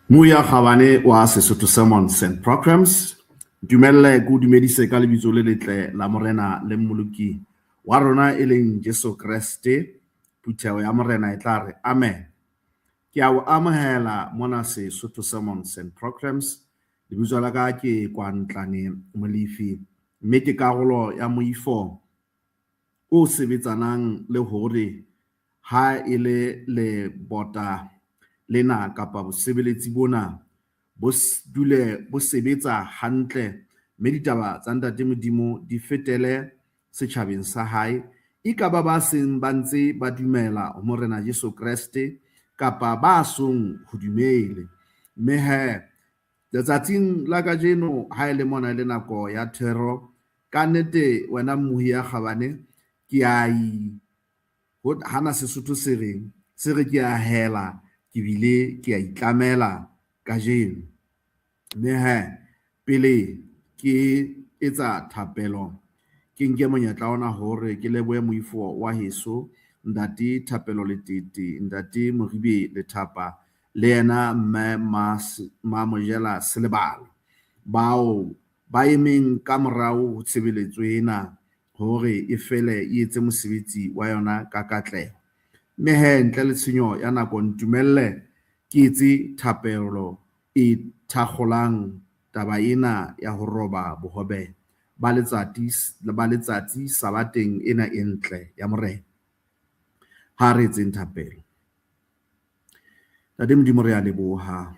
Moya Kgabane wa Sesotho Sermons and Programs, dumelle ke o dumedise ka lebitso le letle la Morena le Mmoloki wa rona e leng Jesu Kreste. Phutheho ya Morena e tla re amen. Ke a o amohela mona Sesotho Sermons and Programs. Lebitso la ka ke Kwantlane Molefi, mme ke karolo ya moifo o sebetsanang le hore ha e le lebota lena kapa bosebeletsi bona bo dule bo sebetsa hantle, mme ditaba tsa Ntate Modimo di fetele setjhabeng sa hae, e ka ba ba seng ba ntse ba dumela ho Morena Jesu Kreste kapa ba song ho dumele. Mme he letsatsing la kajeno ha e le mona e le nako ya thero, ka nnete wena mmohi ya kgabane, ke a hana Sesotho se reng, se re ke a hela ke bile ke a itlamela kajeno. Mme he pele ke etsa thapelo, ke nke monyetla ona hore ke lebohe moifo wa heso, Ntate Thapelo Letete, Ntate Moribe Lethapa, le yena mme Mamojela Selebalo, bao ba emeng ka morao ho tshebeletso ena hore e fele e etse mosebetsi wa yona ka katleho. Mme he ntle le tshenyo ya nako, ntumelle ke etse thapelo e thakgolang taba ena ya ho roba bohobe ba letsatsi sabateng ena e ntle ya Morena. Ha re etseng thapelo. Ntate Modimo, re a leboha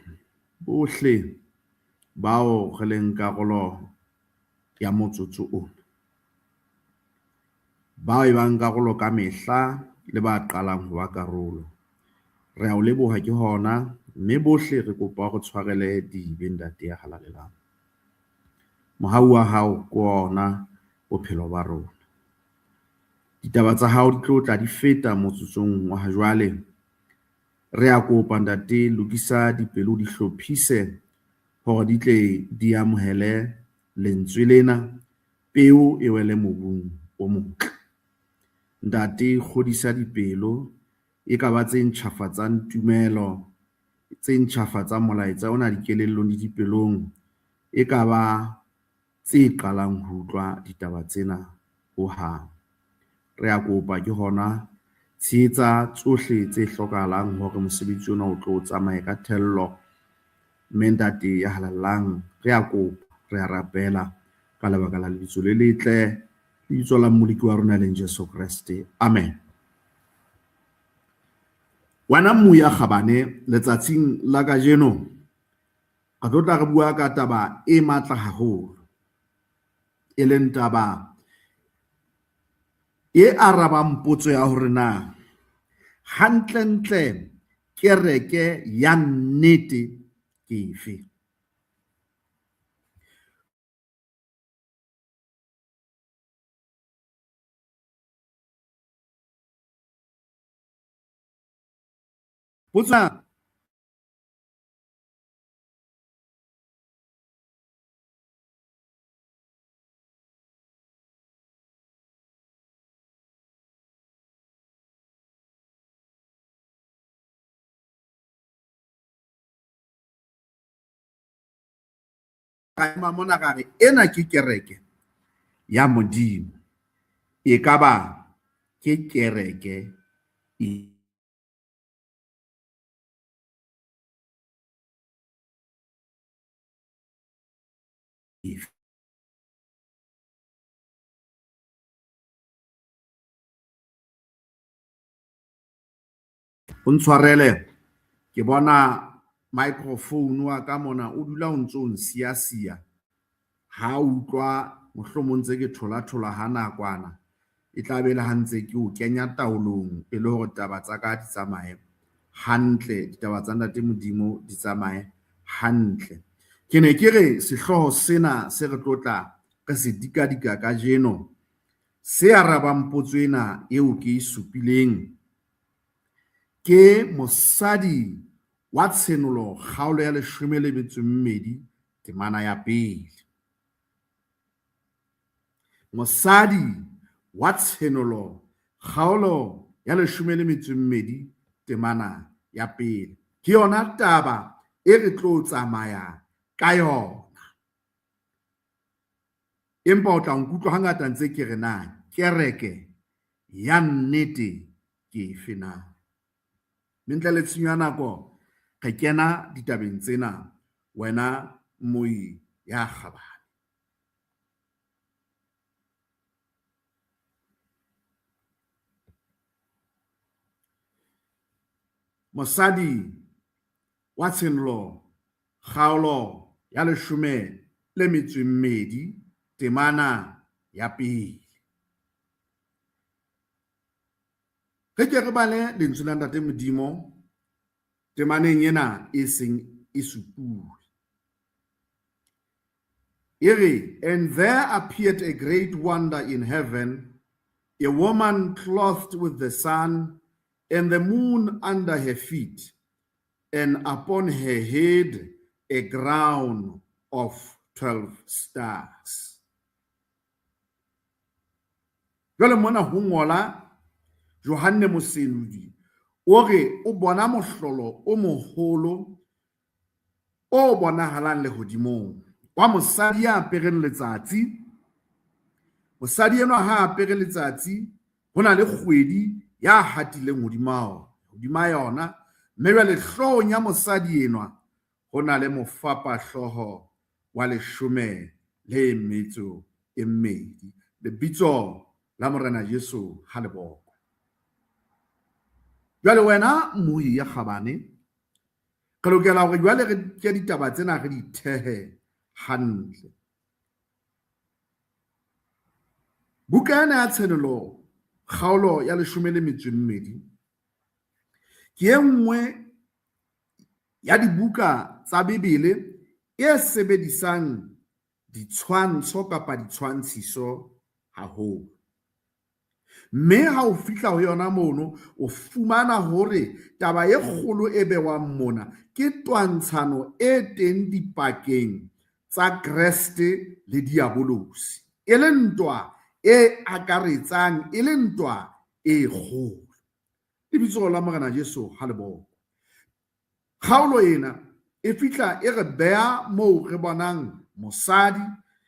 bohle bao re leng karolo ya motsotso ona, bao e bang karolo ka mehla le ba qalang ho ba karolo. Re a o leboha ke hona, mme bohle re kopa o re tshwarele dibe, Ntate ya halalelang. Mohau wa hao ke ona bophelo ba rona. Ditaba tsa hao di tlo tla di feta motsotsong wa jwale. Re a kopa Ntate, lokisa dipelo, di hlophise hore di tle di amohele lentswe lena, peo e wele mobung o motle. Ntate, kgodisa dipelo, e ka ba tse ntjhafatsang tumelo, tse ntjhafatsang molaetsa ona dikelellong le dipelong, e ka ba tse qalang ho utlwa ditaba tsena hohang. Re a kopa ke hona, tshehetsa tsohle tse hlokahalang hore mosebetsi ona o tlo tsamaye ka thello. Mme Ntate ya halalelang, re a kopa, re a rapela ka lebaka la lebitso le letle, lebitso la Mmoloki wa rona leng Jesu Kreste. Amen. Wena mmohi ya kgabane, letsatsing la kajeno re tlo tla re bua ka taba e matla haholo, e leng taba e arabang potso ya hore na hantlentle kereke ya nnete ke efe. Potso ka mona ka re ena ke kereke ya Modimo, e ka ba ke kereke e efe? O ntshwarele, ke bona microphone wa ka mona o dula o ntso o nsiya-siya. Ha utlwa mohlomong ntse ke thola-thola ha nakwana, e tla be le ha ntse ke o kenya taolong e le hore taba tsa ka di tsamaye hantle, ditaba tsa Ntate Modimo di tsamaye hantle. Ke ne ke re sehlooho sena se re tlo tla re se dikadika kajeno, se arabang potso ena eo ke e supileng, ke mosadi wa Tshenolo kgaolo ya 12 temana ya pele. Mosadi wa Tshenolo kgaolo ya 12 temana ya pele. Ke yona taba e re tlo tsamaya ka yona. Empa o tla nkutlwa hangata ntse ke re na kereke ya nnete ke efe na. Mme ntle le tshenyo ya nako re kena ditabeng tsena wena moi ya kgabane. Mosadi wa Tshenolo kgaolo ya 12 temana ya 1. Re ke re bale lentswe la Ntate Modimo temaneng ena e seng e supuwe. E re, and there appeared a great wonder in heaven, a woman clothed with the sun and the moon under her feet, and upon her head a crown of 12 stars. Jwale mona ho ngola Johanne Mosenodi o re o bona mohlolo o moholo o bonahalang lehodimong wa mosadi ya apereng letsatsi. Mosadi enwa ha apere letsatsi, ho na le kgwedi ya hatileng hodima yona, mme jwale hloohong ya mosadi enwa ho na le mofapahlooho wa 12. Lebitso la Morena Jesu ha le bokwe. Jwale wena mmohi ya kgabane, re lokela hore jwale re ke ditaba tsena re di thehe hantle. Buka ena ya Tshenolo kgaolo ya 12 ke e nngwe ya dibuka tsa Bibele e sebedisang ditshwantsho kapa ditshwantshiso haholo. Mme ha o fihla ho yona mono, o fumana hore taba e kgolo e bewang mona ke twantshano e teng dipakeng tsa Kreste le Diabolosi, e le ntwa e akaretsang, e le ntwa e kgolo. Lebitso la Morena Jesu ha le bokwe. Kgaolo ena e fihla e re beha moo re bonang mosadi,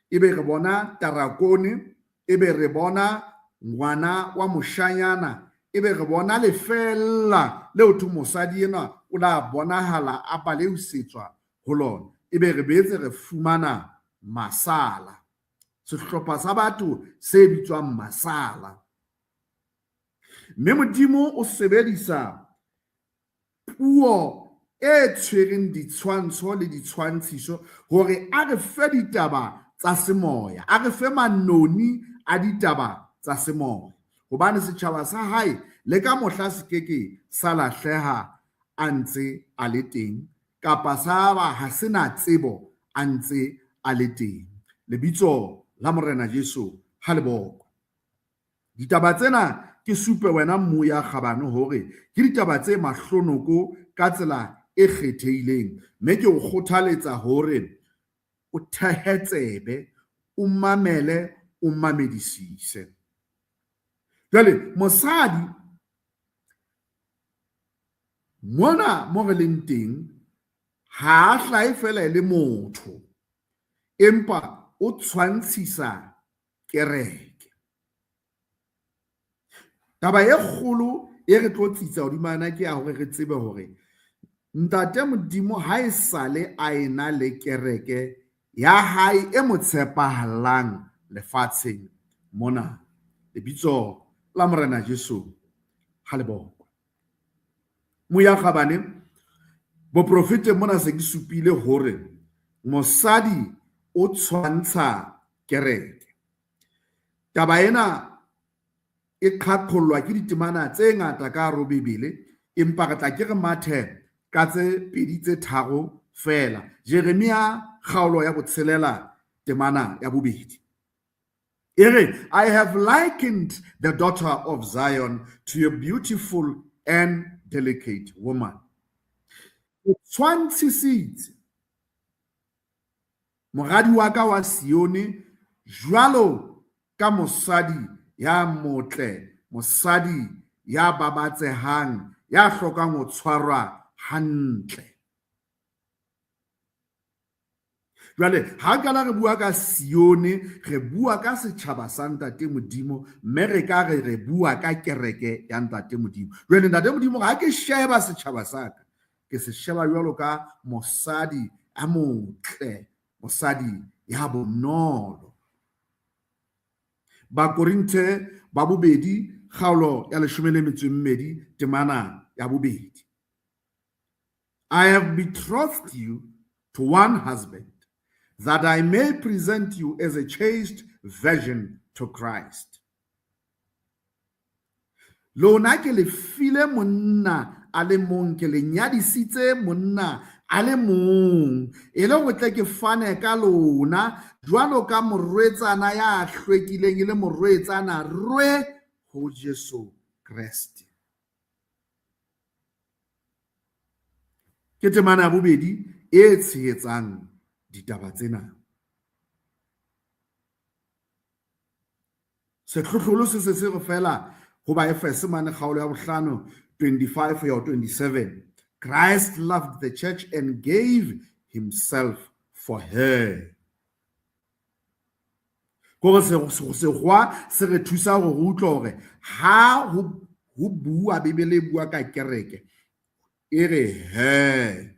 ebe re bona tarakone, ebe re bona ngwana wa moshanyana, ebe re bona lefeella leo thwe mosadi enwa o la bonahala a baleusetswa ho lona, ebe re boetse re fumana masala, sehlopha sa batho se bitswang masala. Mme Modimo o sebedisa puo e tshwereng ditshwantsho le ditshwantshiso hore a re fe ditaba tsa semoya, a re fe manoni a ditaba tsa semoya, hobane setjhaba sa hae le ka mohla se keke sa lahleha a ntse a le teng, kapa sa ba ha se na tsebo a ntse a le teng. Lebitso la Morena Jesu ha le bokwe. Ditaba tsena ke supe wena mmu ya kgabane hore ke ditaba tse mahlonoko ka tsela e kgethehileng, mme ke o kgothaletsa hore o thehe tsebe, o mamele, o mamedisise. Jwale mosadi mona mo re leng teng ha a hlahe fela e le motho, empa o tshwantshisa kereke. Taba e kgolo e re tlo tsitsa hodima yona ke ya hore re tsebe hore Ntate Modimo ha e sale a ena le kereke ya hae e mo tshepahallang lefatsheng mona. Lebitso la Morena Jesu ha le bokwe. Moya kgabane, boprofeteng mona se ke supile hore mosadi o tshwantsha kereke. Taba ena e qhaqhollwa ke ditemana tse ngata ka hare ho Bibele, empa re tla ke re mathe ka tse 2 tse 3 feela. Jeremia kgaolo ya 6 temana ya 2. E re, I have likened the daughter of Zion to a beautiful and delicate woman. O tshwantshisitse moradi wa ka wa Sione jwalo ka mosadi ya motle, mosadi ya babatsehang, ya hlokang ho tshwarwa hantle. Jwale ha kana re bua ka Sione, re bua ka setjhaba sa Ntate Modimo, mme re ka re re bua ka kereke ya Ntate Modimo. Jwale Ntate Modimo, ha ke sheba setjhaba sa ka, ke se sheba jwalo ka mosadi a motle, mosadi ya bonolo. Bakorinthe ba bobedi, kgaolo ya 12, temana ya 2. I have betrothed you to one husband, that I may present you as a chaste virgin to Christ. Lona ke le file monna a le mong, ke le nyadisitse monna a le mong, e le hore tle ke fane ka lona jwalo ka morwetsana ya hlwekileng, e le morwetsana rwe ho Jesu Kreste. Ke temana ya bobedi e tshehetsang ditaba tsena. Sehlohlolo se se se re fela ho Baefese mane kgaolo ya bohlano 25 ya 27. Christ loved the church and gave himself for her. Kore sekgwa se re thusa hore re utlwe hore ha ho bua Bibele e bua ka kereke, e re he,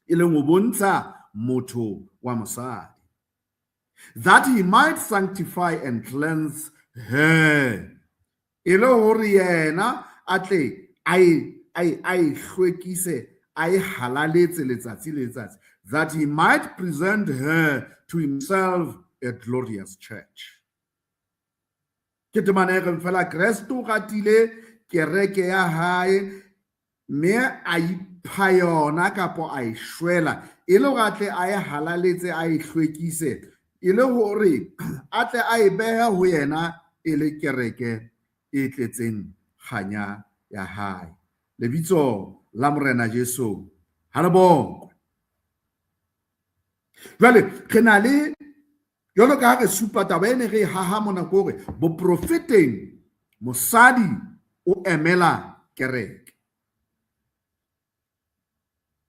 e leng ho bontsha motho wa mosadi. That he might sanctify and cleanse her. E le hore yena a tle a e hlwekise, a e halaletse letsatsi le letsatsi. That he might present her to himself a glorious church. Ke temana e reng fela Kreste o ratile kereke ya hae mme a ipha yona kapo a e shwela, e le hore a tle a e halaletse, a e hlwekise, e le hore a tle a e behe ho yena e le kereke e tletseng kganya ya hae. Lebitso la Morena Jesu ha le bokwe. Jwale re na le jwalo ka ha re supa taba e ne re haha mona ke hore boprofeteng mosadi o emela kereke.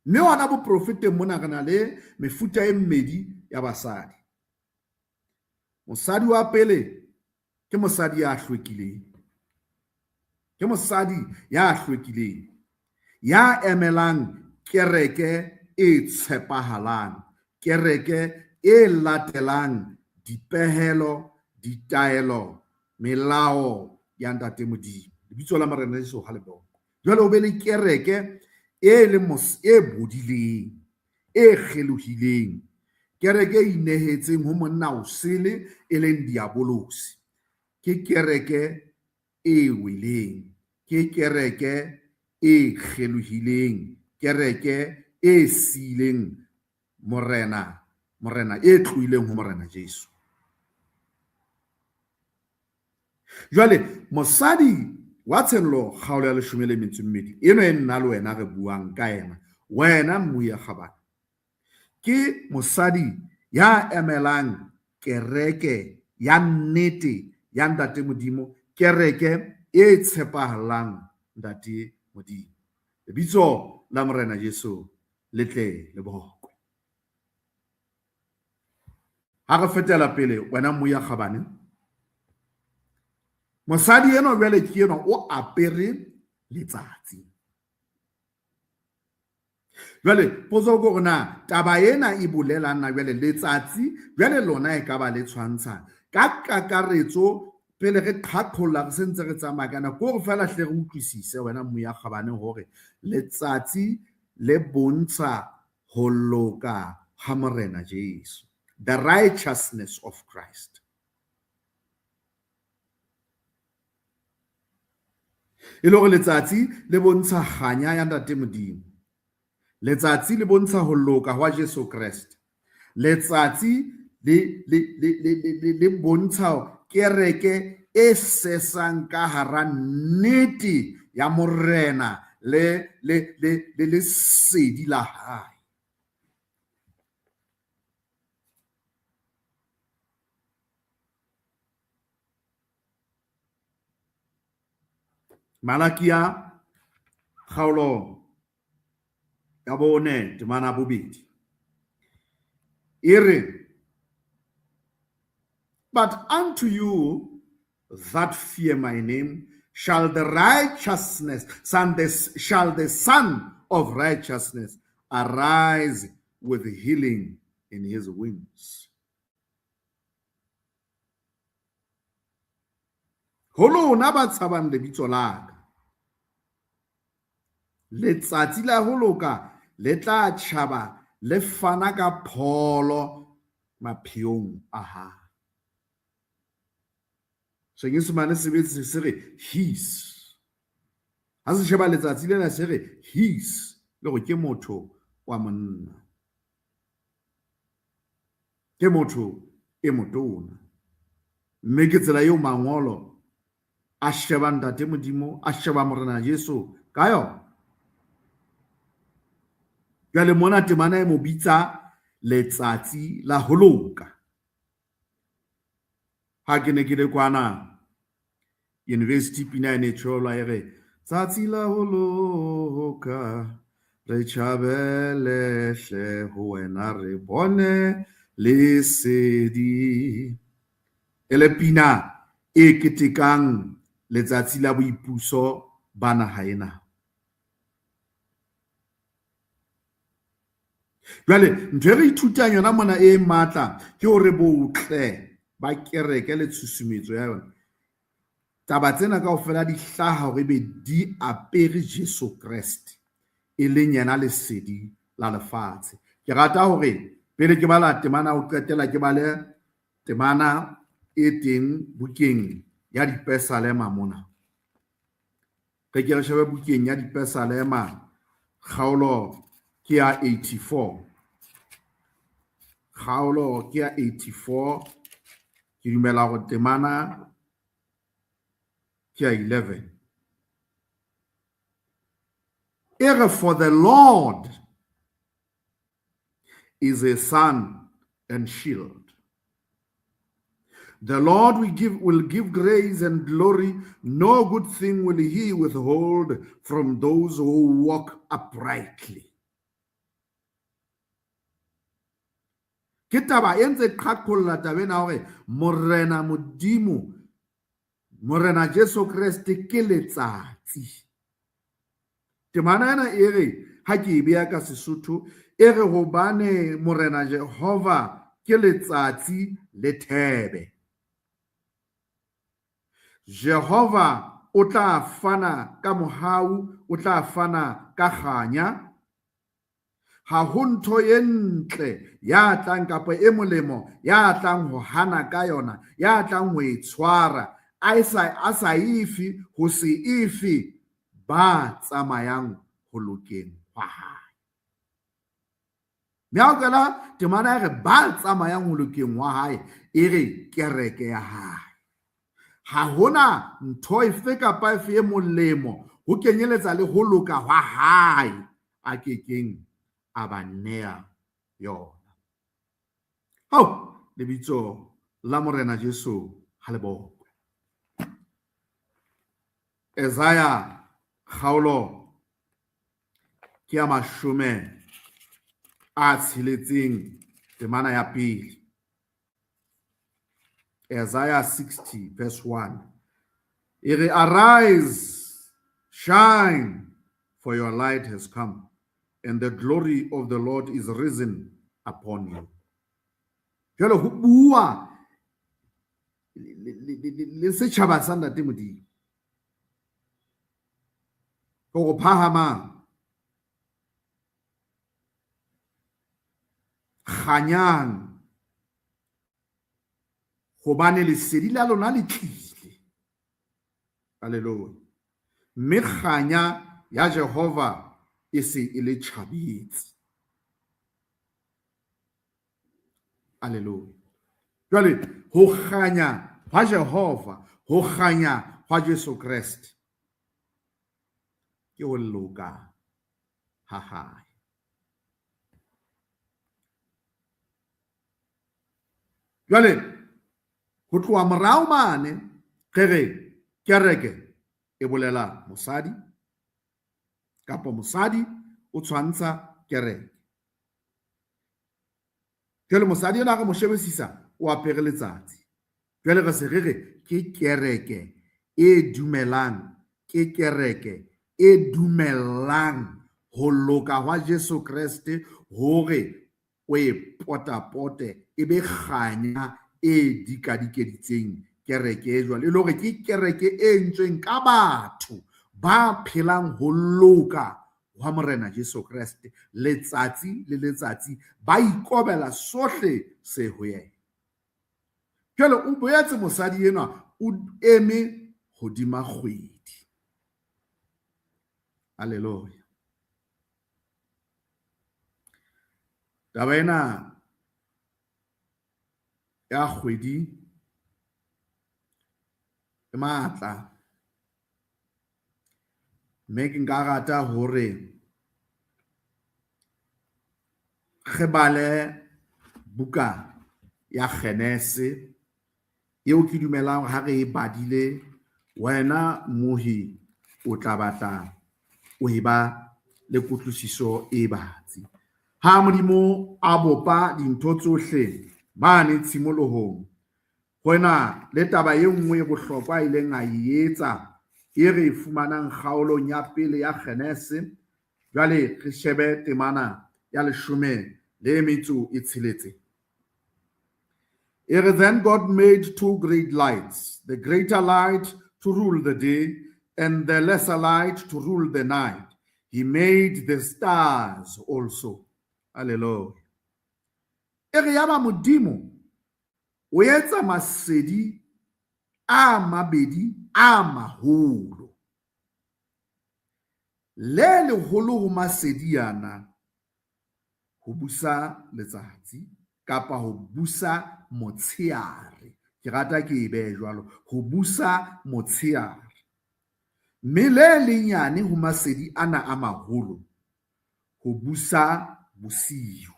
Mme hona boprofeteng mona re na le mefuta e mmedi ya basadi. Mosadi wa pele ke mosadi ya hlwekileng. Ke mosadi ya hlwekileng, ya emelang kereke e tshepahalang, kereke e latelang dipehelo, ditaelo, melao ya Ntate Modimo. Lebitso la Morena Jesu ha le bokwe. Jwale o be le kereke e le e bodileng, e kgelohileng, kereke e inehetseng ho monna o sele e leng diabolosi. Ke kereke e weleng, ke kereke e kgelohileng, kereke e siileng Morena, Morena e tlohileng ho Morena Jesu. Jwale mosadi wa Tshenolo kgaolo ya 12 eno e nna le wena re buang ka yena, wena Mmuya Kgabane, ke mosadi ya emelang kereke ya nnete ya Ntate Modimo, kereke e tshepahalang Ntate Modimo. Lebitso la Morena Jesu le tle le bokwe. Ha re fetela pele, wena Mmuya Kgabane, mosadi enwa jwale ke enwa o apere letsatsi. Jwale potso ke hore na taba ena e bolelang na jwale letsatsi jwale lona e ka ba le tshwantshang ka kakaretso pele re qhaqholla re sentse re tsamaya ka nako, hore fela hle re utlwisise wena Mmuya Kgabane hore letsatsi le bontsha ho loka ha Morena Jesu, the righteousness of Christ. E le hore letsatsi le bontsha kganya ya Ntate Modimo. Letsatsi le bontsha ho loka hwa Jesu Kreste. Letsatsi le bontsha kereke e sesang ka hara nnete ya Morena le lesedi la hae. Malakia kgaolo ya 4 temana 2. E re, but unto you that fear my name shall the righteousness, shall the Son of righteousness arise with healing in his wings. Ho lona ba tshabang lebitso la ka, letsatsi la ho loka le tla tjhaba le fana ka pholo mapheong a hae. Senyesemane se betse se re his. Ha se sheba letsatsi lena se re his, le hore ke motho wa monna. Ke motho e motona. Mme ke tsela eo mangolo a sheba Ntate Modimo, a sheba Morena Jesu ka yona. Jwale mona temana e mo bitsa letsatsi la ho loka. Ha ke ne ke le kwana university pina e ne tsholwa e re tsatsi la ho loka re tjhabele hle ho wena re bone lesedi. E le pina e ketekang letsatsi la boipuso ba naha ena. Jwale ntho e re ithutang yona mona e matla ke hore botle ba kereke le tshusumetso ya yona, taba tsena kaofela di hlaha hore ebe di apere Jesu Kreste, e leng yena lesedi la lefatshe. Ke rata hore pele ke bala temana ho qetela ke bale temana e teng bukeng ya Dipesalema mona. Re ke re shebe bukeng ya Dipesalema kgaolo ke ya 84. Kgaolo ke ya 84. Ke dumela hore temana ke ya 11. E re, for the Lord is a sun and shield. The Lord will give grace and glory. No good thing will he withhold from those who walk uprightly. Ke taba e ntse qhaqholla taba ena hore Morena Modimo, Morena Jesu Kreste ke letsatsi. Temana ena e re, ha ke e beha ka Sesotho, e re hobane Morena Jehova ke letsatsi le thebe. Jehova o tla fana ka mohau, o tla fana ka kganya. Ha ho ntho e ntle ya tlang kapa e molemo ya tlang ho hana ka yona, ya tlang ho e tshwara, a sa efe, ho se efe ba tsamayang ho lokeng hwa hae. Mme ha o qala temana e re ba tsamayang ho lokeng hwa hae, e re kereke ya hae. Ha hona ntho efe kapa efe e molemo ho kenyeletsa le ho loka hwa hae a kekeng a ba nea yona. Hao, lebitso la Morena Jesu ha le bokwe. Isaiah kgaolo ke ya 60 temana ya pele. Isaiah 60 verse 1. E re, arise, shine, for your light has come, and the glory of the Lord is risen upon you. Jwale ho bua le setjhaba sa Ntate Modimo. Hore phahamang, kganyang, hobane lesedi la lona le tlile. Hallelujah. Mme kganya ya Jehova e se e le tjhabetse. Hallelujah. Jwale ho kganya hwa Jehova, ho kganya hwa Jesu Kreste ke ho loka ha hae. Jwale ho tloha morao mane re re kereke e bolela mosadi kapa mosadi o tshwantsha kereke. Jwale mosadi ena re mo shebisisa o apere letsatsi. Jwale re se re re ke kereke e dumelang, ke kereke e dumellang ho loka hwa Jesu Kreste hore o e potapote e be kganya e dikadikeditseng kereke e jwalo, e le hore ke kereke e entsweng ka batho ba phelang ho loka hwa Morena Jesu Kreste letsatsi le letsatsi, ba ikobela sohle se ho yena. Jwale o boetse mosadi enwa o eme hodima kgwedi. Haleluya. Taba ena ya kgwedi e matla, mme ke nka rata hore re bale buka ya Genese eo ke dumelang ha re e badile, wena mohi o tla batla o e ba le kutlwisiso e batsi. Ha Modimo a bopa dintho tsohle mane tshimolohong, ho ena le taba e nngwe e bohlokwa a ileng a e etsa e re e fumanang kgaolong ya pele ya Genese. Jwale re shebe temana ya 16. E re, then God made two great lights, the greater light to rule the day and the lesser light to rule the night. He made the stars also. Hallelujah. E re yaba Modimo o etsa masedi a mabedi a maholo. Le leholo ho masedi ana ho busa letsatsi kapa ho busa motsheare. Ke rata ke e behe jwalo, ho busa motsheare. Mme le lenyane ho masedi ana a maholo ho busa bosiu.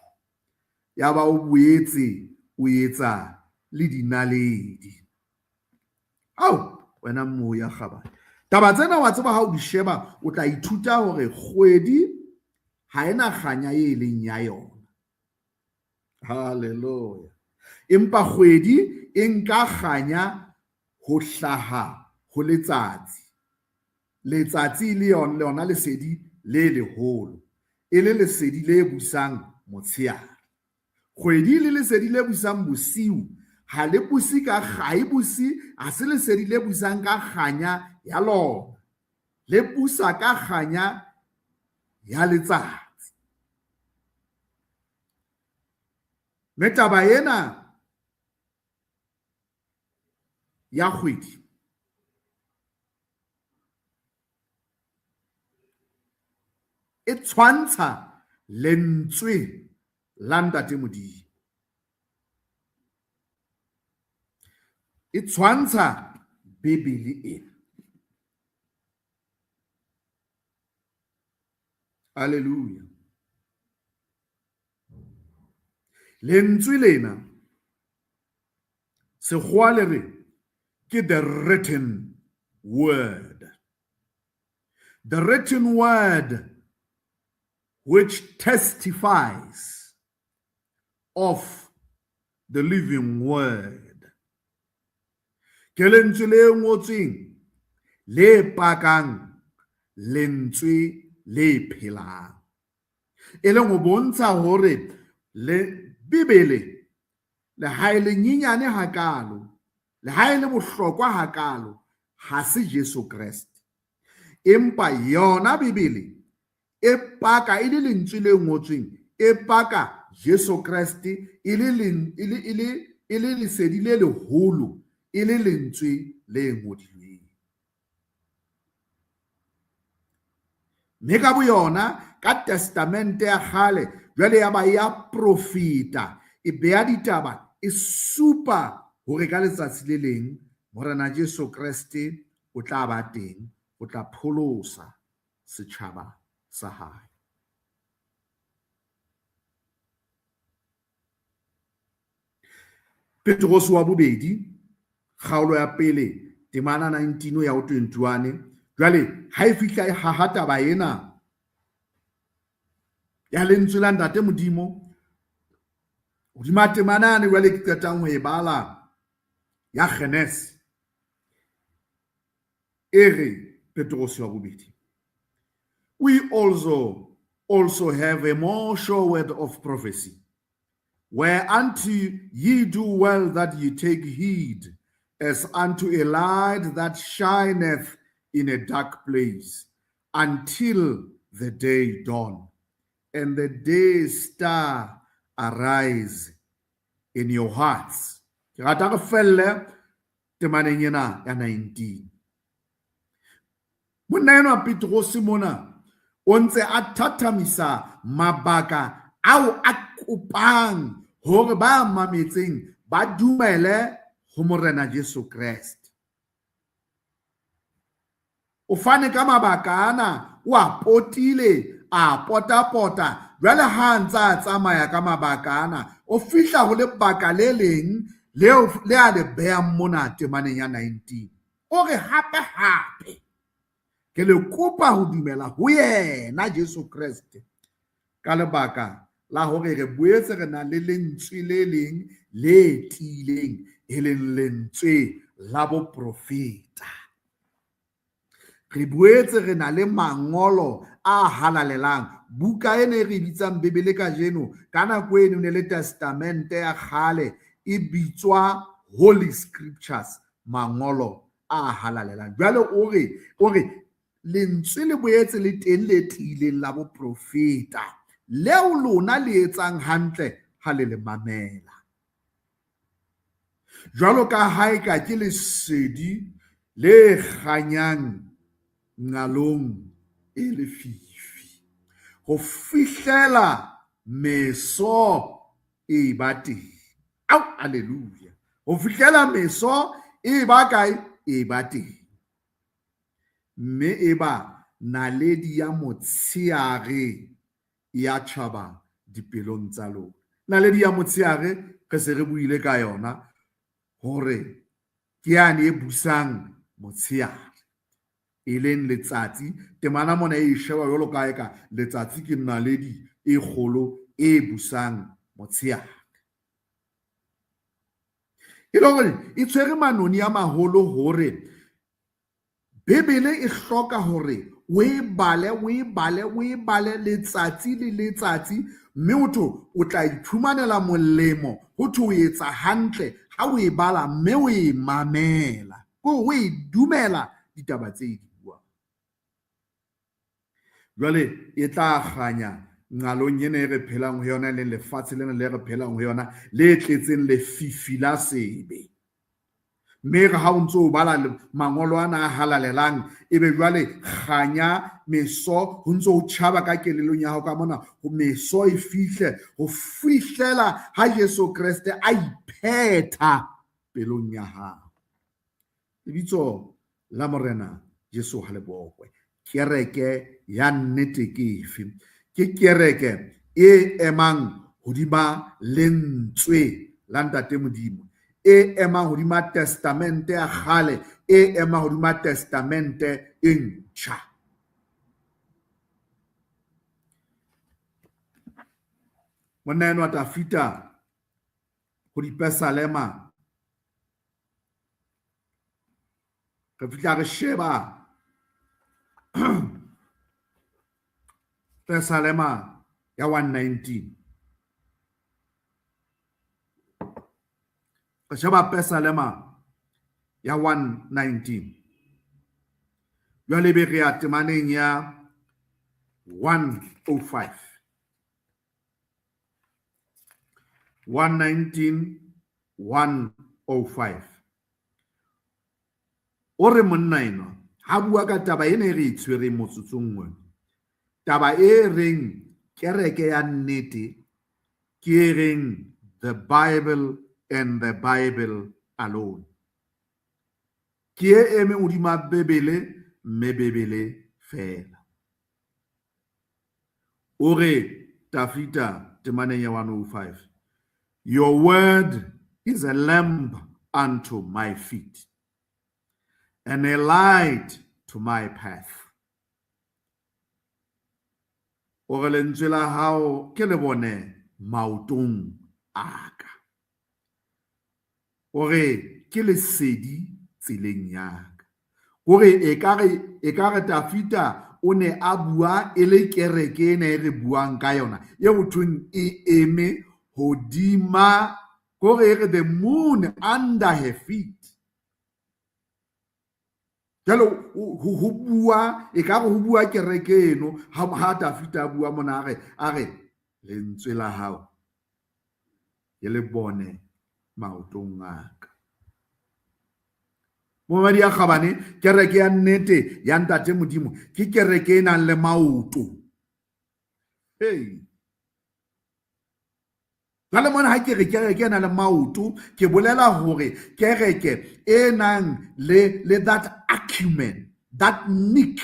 Yaba o boetse o etsa le dinaledi. Ao, wena moya kgabane. Taba tsena wa tseba ha o di sheba, o tla ithuta hore kgwedi ha ena kganya e leng ya yona. Hallelujah. Empa kgwedi e nka kganya ho hlaha ho letsatsi. Letsatsi le yona lesedi le leholo, e le lesedi le busang motsheare. Kgwedi le lesedi le busang bosiu, ha le buse ka ha e buse, ha se lesedi le busang ka kganya ya lona, le busa ka kganya ya letsatsi. Mme taba ena ya kgwedi e tshwantsha lentswe la Ntate Modimo. E tshwantsha Bibele ena. Hallelujah. Lentswe lena sekgowa le re ke the written word. The written word which testifies of the living word. Ke lentswe le ngotsweng le pakang lentswe le phelang. E leng ho bontsha hore le Bibele le ha e le nyenyane hakalo, le ha e le bohlokwa hakalo, ha se Jesu Kreste. Empa yona Bibele e paka e le lentswe le ngotsweng, e paka Jesu Kreste e le lesedi le leholo, e le lentswe le ngodilweng. Mme ka boyona ka testamente ya kgale jwale ya ba ya profeta, e beha ditaba, e supa hore ka letsatsi le leng Morena Jesu Kreste o tla ba teng, o tla pholosa setjhaba sa hae. Petrose wa bobedi kgaolo ya pele temana 19 ya ho 21. Jwale ha e fihla e haha taba ena ya lentswe la Ntate Modimo Hodima temana yane jwale ke qetang ho e bala ya Genese, e re Petrose wa bobedi, we also have a more sure word of prophecy, whereunto ye do well that ye take heed, as unto a light that shineth in a dark place, until the day dawn, and the day star arise in your hearts. Ke rata re felle temaneng ena ya 19. Monna enwa Petrose mona o ntse a thathamisa mabaka ao a kopang hore ba mametseng ba dumele ho Morena Jesu Kreste. O fane ka mabaka ana, o a potile, a potapota. Jwale ha a ntse a tsamaya ka mabaka ana, o fihla ho lebaka le leng leo le a le behang mona temaneng ya 19. O re hape hape ke le kopa ho dumela ho yena Jesu Kreste ka lebaka la hore re boetse re na le lentswe le leng le tiileng, e leng lentswe la boprofeta. Re boetse re na le mangolo a halalelang. Buka ena e re bitsang Bibele kajeno, ka nako eno ne le Testamente ya kgale, e bitswa Holy Scriptures, mangolo a halalelang. Jwale o re lentswe le boetse le teng le tiileng la boprofeta, leo lona le etsang hantle ha le le mamela. Jwalo ka ha eka ke lesedi le kganyang nqalong e lefifi, ho fihlela meso e ba teng. Au, hallelujah. Ho fihlela meso e ba kae? E ba teng. Mme e ba naledi ya motsheare ya tjhaba dipelong tsa lona. Naledi ya motsheare re se re buile ka yona hore ke yane e busang motsheare, e leng letsatsi. Temana mona e sheba jwalo ka eka letsatsi ke naledi e kgolo e busang motsheare. E le hore e tshwere manoni a maholo hore Bibele e hloka hore o e bale, o e bale, o e bale letsatsi le letsatsi, mme ho thwe o tla iphumanela molemo, ho thwe o etsa hantle ha o e bala mme o e mamela, ke hore o e dumela ditaba tse di buang. Jwale e tla kganya nqalong ena e re phelang ho yona, le lefatshe lena le re phelang ho yona, le tletseng lefifi la sebe. Mme re ha o ntso o bala mangolo ana a halalelang, ebe jwale kganya meso ho ntso o tjhaba ka kelellong ya hao ka mona, ho meso e fihle ho fihlela ha Jesu Kreste a iphetha pelong ya hao. Lebitso la Morena Jesu ha le bokwe. Kereke ya nnete ke efe? Ke kereke e emang hodima lentswe la Ntate Modimo, e emang hodima Testamente ya kgale, e emang hodima Testamente e ntjha. Monna enwa Dafita ho dipesalema, re fihla re sheba Pesalema ya 119. Re sheba Pesalema ya 119. Jwale be re ya temaneng ya 105. 119, 105. O re monna enwa ha bua ka taba ena e re e tshwereng motsotsong ona, taba e reng kereke ya nnete ke e reng the Bible and the Bible alone. Ke e eme hodima Bibele mme Bibele fela. O re Dafita temaneng ya 105, your word is a lamp unto my feet and a light to my path. O re lentswe la hao ke le bone maotong a ka. O re ke lesedi tseleng ya ka. Kore ekare ekare Tafita o ne a bua e le kereke ena e re buang ka yona e ho thweng e eme hodima kore e re the moon under her feet. Jwale ho bua ekare ho bua kereke eno ha Tafita a bua mona a re lentswe la hao ke le bone maotong a ka. Momamedi ya kgabane, kereke ya nnete ya Ntate Modimo ke kereke e nang le maoto. Hey. Jwale mona ha ke re kereke e nang le maoto, ke bolela hore kereke e nang le that acumen, that nick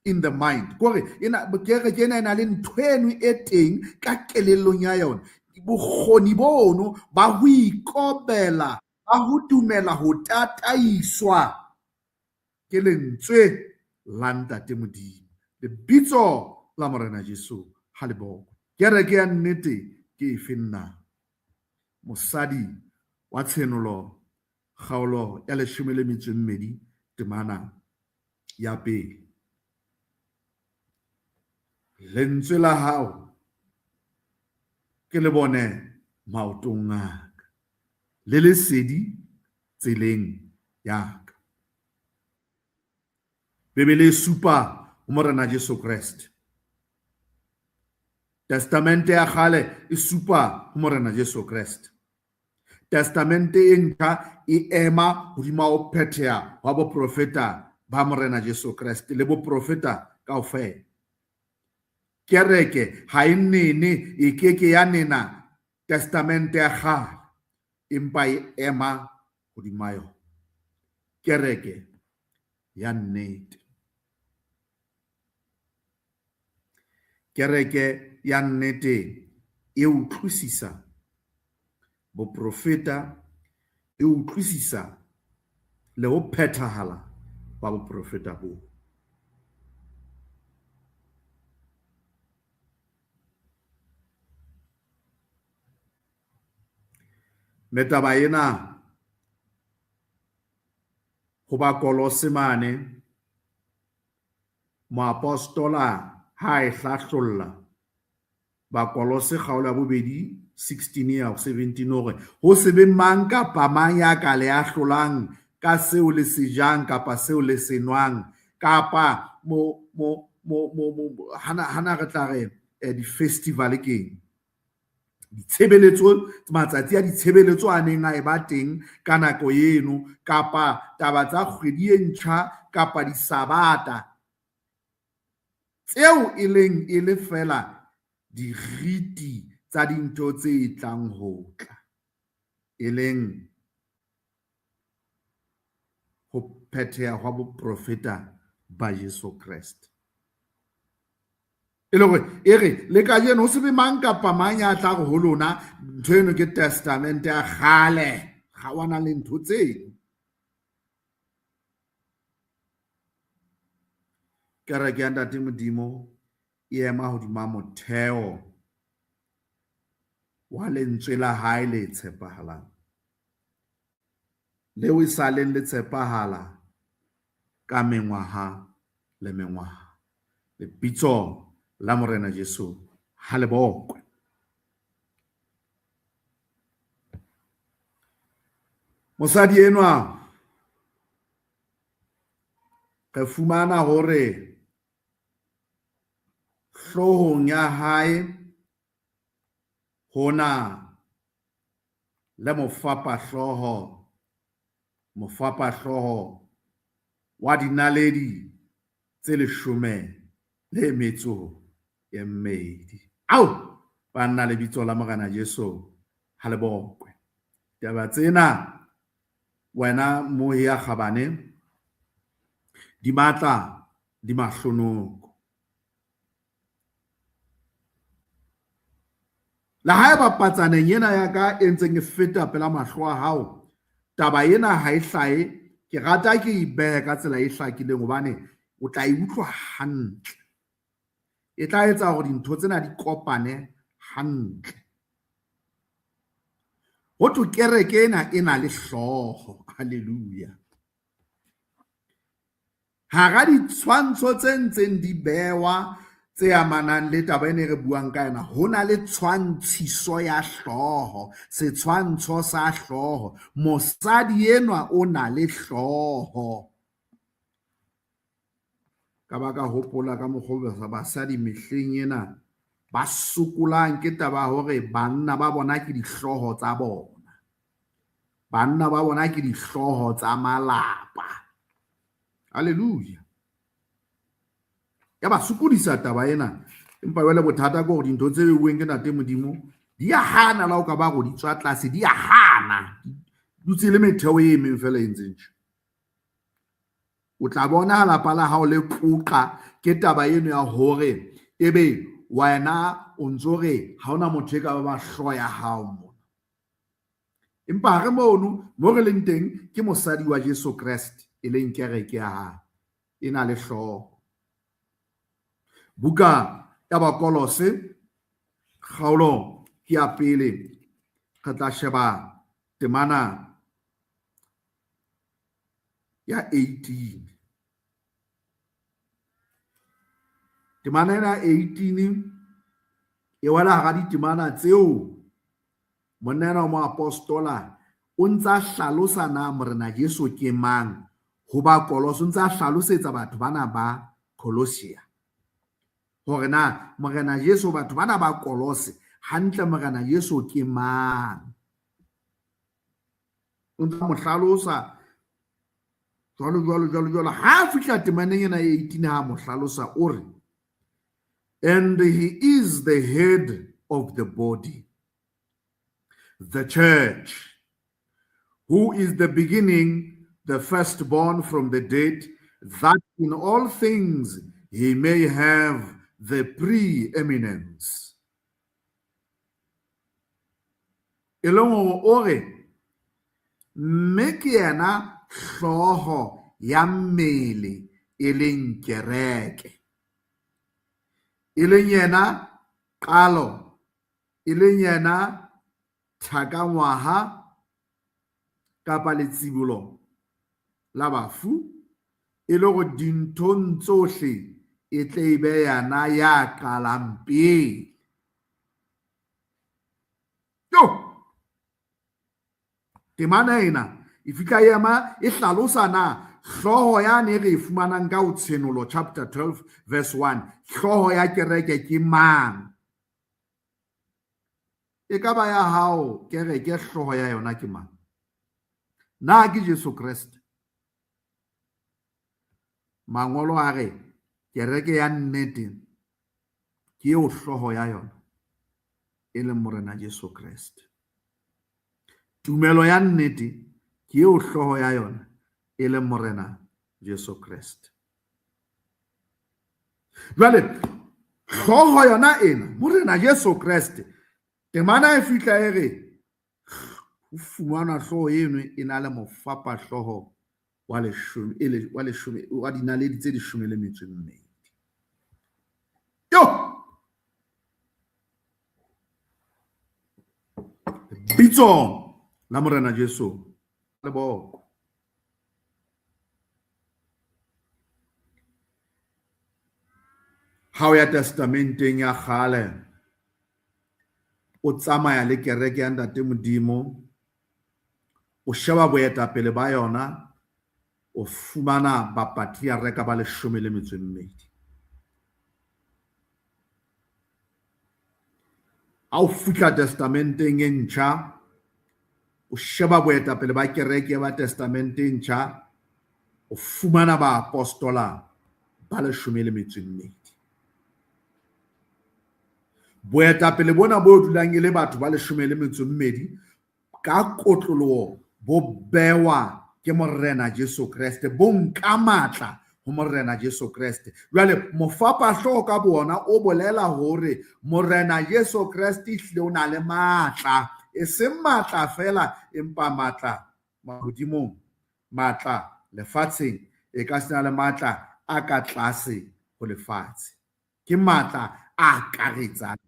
in the mind. Kore ena kereke ena e na le ntho eno e teng ka kelellong ya yona. Bokgoni bono ba ho ikobela, ba ho dumela ho tataiswa ke lentswe la Ntate Modimo. Lebitso la Morena Jesu ha le bokwe. Kereke ya nnete ke efe nna? Mosadi wa Tshenolo kgaolo ya 12 temana ya pele. Lentswe la hao ke le bone maotong a ka, le lesedi tseleng ya ka. Bibele e supa ho Morena Jesu Kreste. Testamente ya kgale e supa ho Morena Jesu Kreste. Testamente e ntjha e ema hodima ho phetheha hwa boprofeta ba Morena Jesu Kreste le boprofeta kaofela. Kereke ha e nene, e ke ke ya nena Testamente ya kgale, empa e ema hodima yona. Kereke ya nnete. Kereke ya nnete e utlwisisa boprofeta, e utlwisisa le ho phethahala ba boprofeta boo. Mme taba ena ho Bakolose mane, moapostola ha e hlahlolla Bakolose kgaolo ya bobedi 16 ya 17 hore ho se be mang kapa mang ya ka le ahlolang ka seo le se jang kapa seo le se nwang kapa mo mo mo mo hana hana re tla re di-festival keng ditshebeletso matsatsi a ditshebeletso a neng a e ba teng ka nako eno kapa taba tsa kgwedi e ntjha kapa disabata tseo e leng e le fela diriti tsa dintho tse tlang ho tla e leng ho phetheha hwa boprofeta ba Jesu Kreste. E le hore e re le kajeno ho se be mang kapa mang ya tla re ho lona ntho eno ke testamente ya kgale, ga wa na le ntho tseno. Kereke ya Ntate Modimo e ema hodima motheo wa lentswe la hae le tshepahalang, leo e sa leng le tshepahala ka mengwaha le mengwaha. Lebitso la Morena Jesu ha le bokwe. Mosadi enwa re fumana hore hloohong ya hae hona le mofapahlooho, mofapahlooho wa dinaledi tse 12. Ao, banna, lebitso la Morena Jesu ha le bokwe. Taba tsena wena mohi ya kgabane di matla, di mahlonoko. Le haeba patsaneng ena ya ka e ntseng e feta pela mahlo a hao, taba ena ha e hlahe, ke rata ke e behe ka tsela e hlakileng hobane o tla e utlwa hantle. E tla etsa hore dintho tsena di kopane hantle. Ho thwe kereke ena e na le hlooho. Hallelujah. Hara ditshwantsho tse ntseng di bewa tse amanang le taba ena e re buang ka yona, ho na le tshwantshiso ya hlooho, setshwantsho sa hlooho. Mosadi enwa o na le hlooho. Ka ba ka hopola ka mokgwa o basadi mehleng ena ba sokolang ke taba ya hore banna ba bona ke dihlooho tsa bona. Banna ba bona ke dihlooho tsa malapa. Hallelujah. Ya ba sokodisa taba ena. Empa jwale bothata ke hore dintho tse beuweng ke Ntate Modimo di a hana la o ka ba go di tswa tlase, di a hana. Dutse le metheo e emeng fela e ntseng tje. O tla bona ha lapa la hao le poqa ke taba eno ya hore ebe wena o ntso re ha hona motho e ka ba hlooho ya hao mona. Empa ha re mono, mo re leng teng ke mosadi wa Jesu Kreste e leng kereke ya hae, e na le hlooho. Buka ya Bakolose kgaolo ke ya pele, re tla sheba temana ya 18. Temana ena ya 18 e wela hara ditemana tseo monna enwa wa moapostola o ntsa hlalosa na Morena Jesu ke mang ho ba Kolose, o ntsa hlalosetsa batho bana ba Colossia hore na Morena Jesu, batho bana ba Kolose, hantle Morena Jesu ke mang. O ntsa mo hlalosa jwalo jwalo jwalo jwalo. Ha fihla temaneng ena ya 18 ha mo hlalosa o re, and he is the head of the body, the church, who is the beginning, the firstborn from the dead, that in all things he may have the preeminence. E leng hore o re, mme ke yena hlooho ya mmele e leng kereke, e leng yena qalo, e leng yena thakangwaha kapa letsibolo la bafu, e le hore dinthong tsohle e tle e be yena ya qalang pele. Yo! Temana ena e fihla e ema e hlalosa na hlooho yane re e fumanang ka ho Tshenolo chapter 12 verse 1, hlooho ya kereke ke mang? E ka ba ya hao kereke hlooho ya yona ke mang? Na ke Jesu Kreste? Mangolo a re kereke ya nnete ke eo hlooho ya yona e leng Morena Jesu Kreste. Tumelo ya nnete ke eo hlooho ya yona e leng Morena Jesu Kreste. Jwale hlooho yona ena Morena Jesu Kreste, temana e fihla e re ho fumanwa hlooho eno e na le mofapahlooho wa leshome, e le, wa leshome, wa dinaledi tse leshome le metso e mmedi. Yo! Bitso la Morena Jesu le boko. Ha o ya testamenteng ya kgale, o tsamaya le kereke ya Ntate Modimo, o sheba boetapele ba yona, o fumana bapatriareka ba leshome le metso e mmedi. Ha o fihla testamenteng e ntjha, o sheba boetapele ba kereke ba testamente e ntjha, o fumana baapostola ba leshome le metso e mmedi. Boetapele bona bo dulang e le batho ba leshome le metso e mmedi ka kotloloho bo bewa ke Morena Jesu Kreste, bo nka matla ho Morena Jesu Kreste. Jwale mofapahlooho ka bona o bolela hore Morena Jesu Kreste ehlile o na le matla, e seng matla fela empa matla mahodimong, matla lefatsheng, e ka sena le matla a ka tlase ho lefatshe. Ke matla a akaretsang.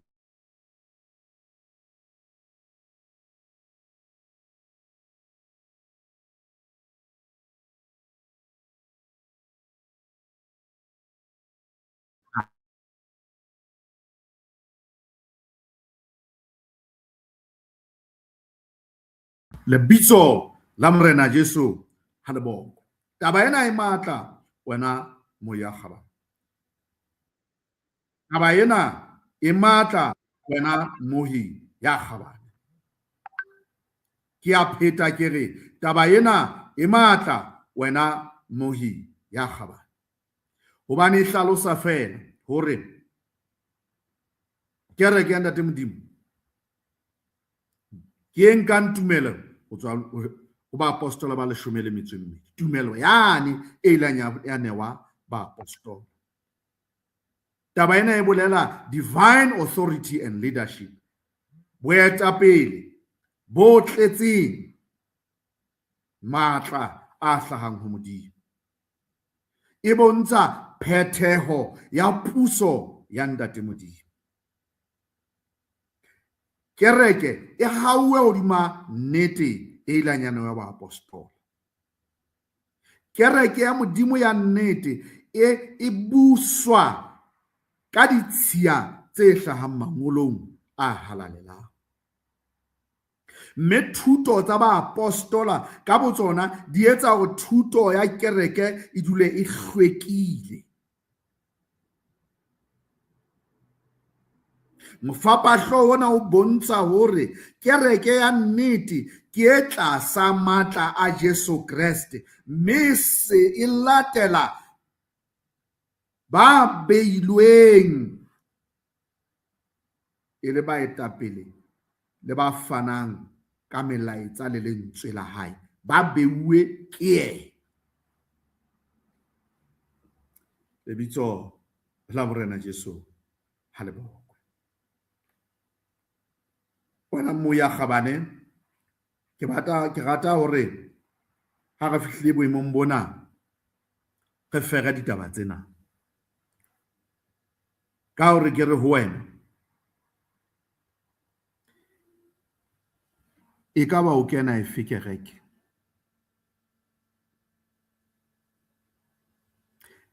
Lebitso la Morena Jesu ha le bokwe. Taba ena e matla wena moya kgabane. Taba ena e matla wena mohi ya kgabane. Ke a pheta ke re taba ena e matla wena mohi ya kgabane. Hobane e hlalosa feela hore kereke ya Ntate Modimo ke e nkang tumelo ho tswa ho baapostola ba leshome le metso e mmedi. Tumelo yane e ileng ya newa baapostola. Taba ena e bolela divine authority and leadership. Boetapele bo tletseng matla a hlahang ho Modimo. E bontsha phetheho ya puso ya Ntate Modimo. Kereke e hauwe hodima nnete e ileng ya newa baapostola. Kereke ya Modimo ya nnete e buswa ka ditshiya tse hlahang mangolong a halalelang. Mme thuto tsa baapostola ka botsona di etsa hore thuto ya kereke e dule e hlwekile. Mofapahloho ona o bontsha hore kereke ya nnete ke e tlasa matla a Jesu Kreste, mme se e latela ba beilweng e le baetapele le ba fanang ka melaetsa le lentswe la hae, ba beuwe ke yena. Lebitso la Morena Jesu ha le bokwe. Wena moya kgabane, ke rata hore ha re fihlile boemong bona re fere ditaba tsena. Ka hore ke re ho wena, e ka ba o kena efe kereke?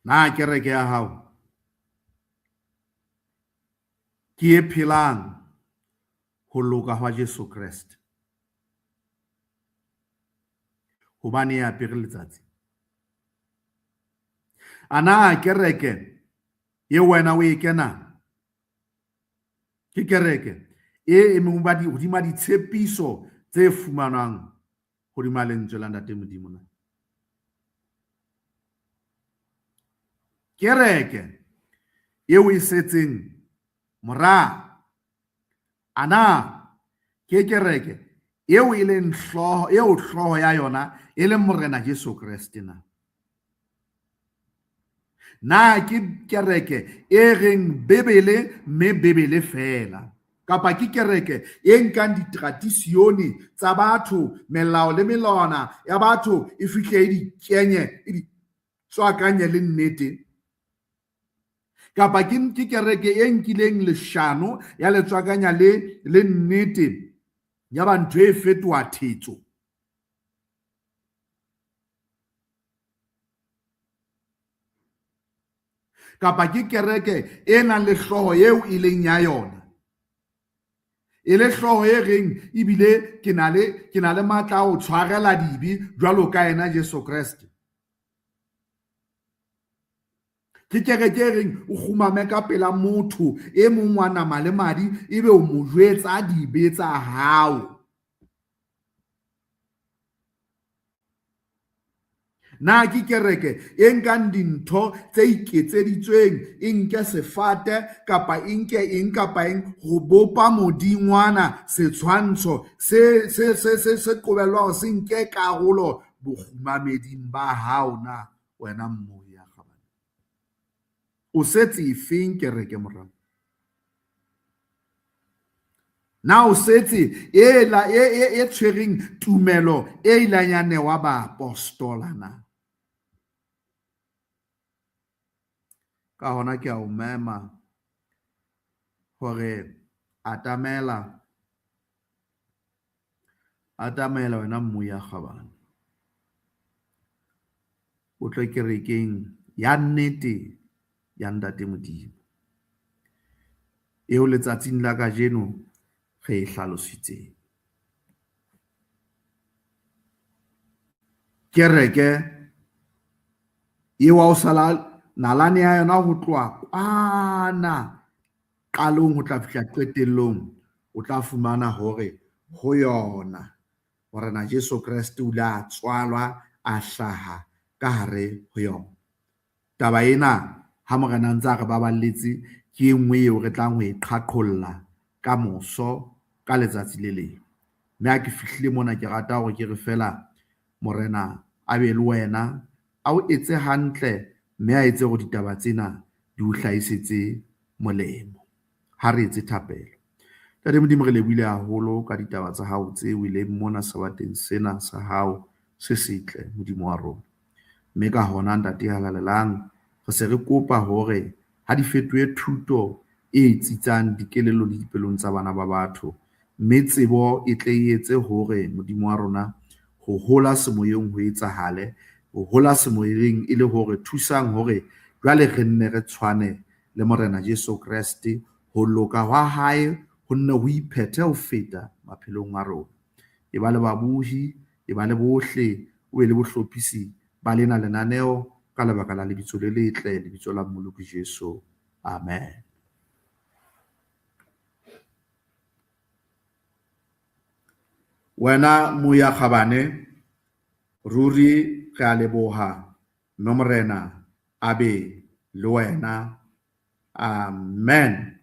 Na kereke ya hao ke e phelang ho loka hwa Jesu Kreste? Hobane e apere letsatsi. A na kereke e wena o e kenang ke kereke e emeng hodima ditshepiso tse fumanwang hodima lentswe la Ntate Modimo na? Kereke eo e setseng mora, a na ke kereke eo e leng hlooho, eo hlooho ya yona e leng Morena Jesu Kreste na? Na ke kereke e reng Bibele mme Bibele fela? Kapa ke kereke e nkang ditradisione tsa batho, melao le melawana ya batho e fihle e di kenye, e di tswakanye le nnete? Kapa ke kereke e nkileng leshano ya le tswakanya le nnete ya ba ntho e fetoha thetso? Kapa ke kereke e nang le hlooho eo e leng ya yona, e le hlooho e reng ebile ke na le matla a ho tshwarela dibe jwalo ka yena Jesu Kreste? Ke kereke e reng o kgumame ka pela motho e mong wa nama le madi ebe o mo jwetsa dibe tsa hao? Na ke kereke e nkang dintho tse iketseditsweng, e nke sefate kapa e nke eng kapa eng ho bopa modingwana, setshwantsho se qobellwa hore se nke karolo bokgumameding ba hao na wena mmoya kgabane? O setse efeng kereke morao? Na o setse e tshwereng tumelo e ileng ya newa baapostola na? Ka hona ke a o mema hore atamela wena mmoya kgabane, o tle kerekeng ya nnete ya Ntate Modimo eo letsatsing la kajeno re e hlalositseng. Kereke eo ha o sala nalane ya yona ho tloha kwana qalong ho tla fihla qetellong, o tla fumana hore ho yona Morena Jesu Kreste o ile a tswalwa, a hlaha ka hare ho yona. Taba ena ha Morena a ntse a re baballetse ke e nngwe eo re tlang ho e qhaqholla ka moso ka letsatsi le leng. Mme ha ke fihlile mona ke rata hore ke re feela Morena a be le wena, a o etse hantle mme a etse hore ditaba tsena di o hlahisetse molemo. Ha re etse thapelo. Ntate Modimo, re lebohile haholo ka ditaba tsa hao tse weleng mona sebateng sena sa hao se setle, Modimo wa rona. Mme ka hona, Ntate ya halalelang, re se re kopa hore ha di fetohe thuto e tsitsang dikelellong le dipelong tsa bana ba batho, mme tsebo e tle e etse hore, Modimo wa rona, ho hola semoyeng ho etsahale, ho hola semoyeng e le hore thusang hore jwale re nne re tshwane le Morena Jesu Kreste, ho loka hwa hae ho nne ho iphethe ho feta maphelong a rona. E ba le babohi, e ba le bohle, o be le bohlophisi ba lena lenaneo ka lebaka la lebitso le letle, lebitso la Mmoloki Jesu. Amen. Wena Moya Kgabane, ruri re a leboha, mme Morena a be le wena. Amen.